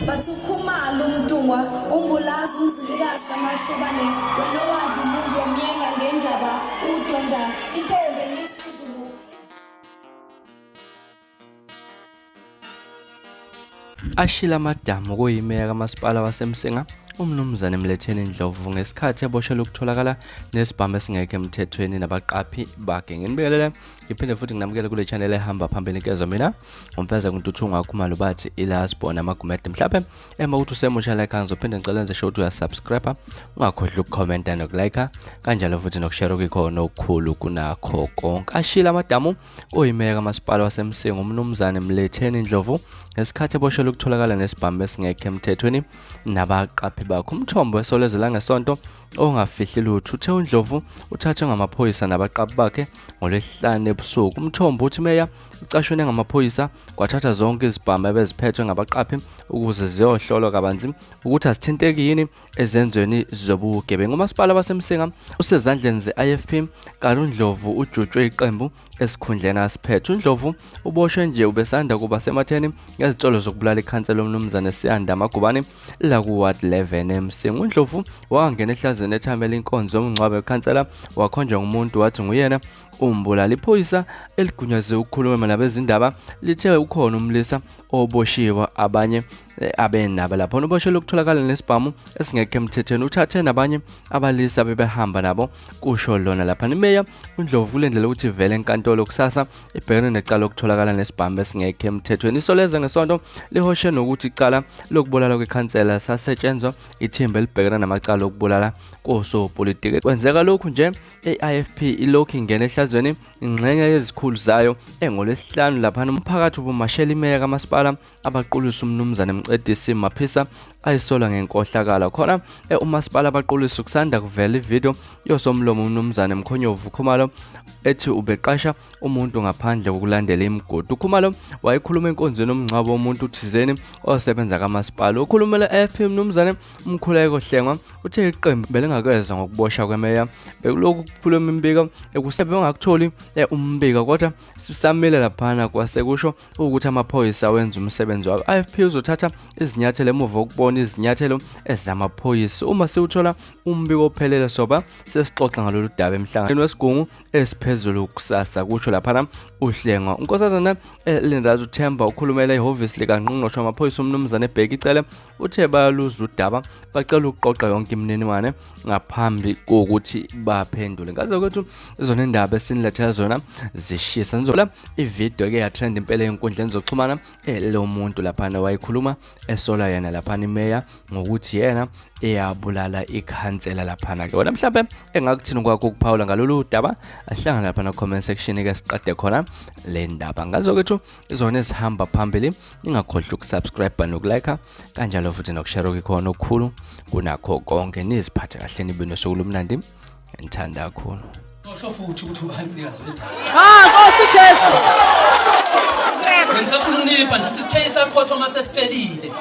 Bathi uKhumalo uMntungwa uMbulazi uMzilikazi kaMashobane wena owadla umuntu wamyenga ngendaba udonda intombi emisizulu. Ashile amadamu kuyimeya kamasipala waseMsinga uMnumzane Mletheni Ndlovu ngesikhathi eboshelwe ukutholakala nesibhamu esingekho emthethweni nabaqaphi bakhe. Nginibingelele ngiphinde futhi nginamukele kule channel ehamba phambili nkezwa mina umfeza kuntuthunga khumalo bathi ilasbona amagumede mhlawumbe ema ukuthi usemusha like ngizophinde ngicela enze sure ukuthi uyasubscribe ungakhohlwa ukukhomenta nokulike kanjalo futhi nokushare okuyikhona okukhulu kunakho konke. Ashile amadamu oyimeya kamasipala waseMsinga uMnumzane Mletheni Ndlovu ngesikhathi eboshelwe ukutholakala nesibhamu esingekho emthethweni nabaqaphi bakhe. Umthombo weSolezwe Langesonto ongafihli lutho uthe uNdlovu uthathwe ngamaphoyisa nabaqaphi bakhe ngoLwesihlanu ebusuku. Umthombo uthi meya ucashwe ngamaphoyisa kwathatha zonke izibhamu ebeziphethwe ngabaqaphi ukuze ziyohlolwa kabanzi ukuthi azithinteki yini ezenzweni zobugebengu. Umasipala waseMsinga usezandleni ze-IFP kanti uNdlovu ujutshwe iqembu esikhundleni asiphethe. UNdlovu uboshwe nje ubesanda kuba sematheni ngezitsholo zokubulala ikhansela uMnumzane Siyanda Magubane laku-Ward 11 eMsinga. UNdlovu wangena ehlazweni ethamela inkonzo yomngcwabo wekhansela wakhonjwa ngumuntu wathi nguyena umbulali. Iphoyisa eligunyaziwe ukukhuluma nabezindaba lithe ukhona umlisa oboshiwe abanye abenaba lapho uboshelwe ukutholakala nesibhamu esingekho emthethweni uthathe nabanye abalisa bebehamba nabo kusho lona lapha. Imeya uNdlovu kulendlela ukuthi ivele enkantolo kusasa ibhekene necala lokutholakala nesibhamu esingekho emthethweni. Isolezwe ngeSonto lihoshe nokuthi icala lokubulala kwekhansela sasetshenzwa ithimba elibhekene namacala okubulala kosopolitiki. Kwenzeka lokhu nje i-IFP ilokhu ingena ehlazweni ingxenye yezikhulu zayo engoLwesihlanu laphana umphakathi ubumashela imeya kamasipala abaqulisa uMnumzane Mcedisi Maphisa ayisola ngenkohlakalo. Khona umasipala abaqulisa kusanda kuvela ivideo yosomlomo uMnumzane Mkhonyovu Khumalo ethi ubeqasha umuntu ngaphandle kokulandela imigudu. UKhumalo wayekhuluma enkonzweni yomngcwabo womuntu thizeni osebenza kamasipala. Ukhulumela AFP uMnumzane Mkhuleko Hlengwa uthe iqembu belingakezwa ngokuboshwa kwemeya, bekulokhu kukhuluma imibiko ekusebe bengakutholi umbiko kodwa sisamile laphana kwase kusho ukuthi amaphoyisa wenza umsebenzi wawo. IFP uzothatha izinyathelo emuva kokubona izinyathelo ezamaphoyisa. Uma siwuthola umbiko ophelele soba sesixoxa ngalolu daba emhlanganweni wesigungu esiphezulu kusasa, kusho laphana uHlengwa. UNkosazana Lindazi Uthemba ukhulumela ihhovisi likangqongqoshe wamaphoyisa uMnumzane Bheki Cele uthe bayaluzwa udaba, bacela ukuqoqa yonke imininingwane ngaphambi kokuthi baphendule. Ngaze kwethu izona indaba esinilethela zona zishisa. Nizola ividiyo ke yatrend impela enkundleni zokuxhumana lo muntu laphana wayekhuluma esola yena laphana imeya ngokuthi yena eyabulala ikhansela laphana ke. Wena mhlambe engakuthini kwakho ukuphawula ngalolu daba, ahlangana laphana comment section ke siqede khona le ndaba. Ngazo kwethu izona ezihamba phambili, ningakhohlwa ukusubscribe nokulike kanjalo futhi nokushare okukhona okukhulu kunakho konke. Niziphathe kahle nibe nosuku lomnandi, ngithanda kakhulu. Osho futhi ukuthi ubani umnikazi wendaba. Ah, Nkosi Jesu. Bengisafuna ukunipha nje ukuthi sithe isaqhotho uma sesiphelile.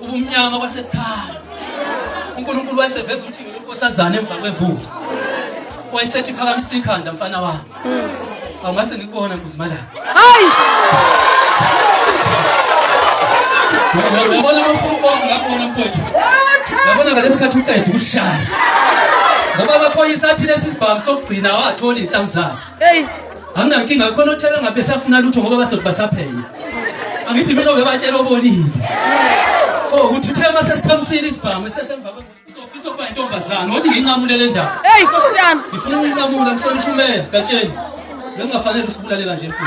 Ubumnyama kwasekhaya. uNkulunkulu wayeseveza ukuthi ngilonkosazana emva kwevula. Wayesethi phakamisa ikhanda mfana wami. Awungase ngikubona Nkuzimalanga. Hayi. Uyabona amafuna ngakubona mfowethu. Uyabona ngalesikhathi uqeda ukushaya. Ngoba amaphoyisa athi lesi sibhamu sokugcina awathola inhlamvu zaso. Hey. Anginankinga khona othela ngabe safuna lutho ngoba bazothi basaphenya. Angithi mina obebatshela obonile. Oh uthi uthe mase sikhamisile isibhamu esesemva uzofisa ukuba intombazana othi nginqamule le ndaba. Hey Nkosi yami. Ngifuna ukunqamula mhlonishwa umeya Gatsheni. Bengingafanele usibulale kanje mfuthu.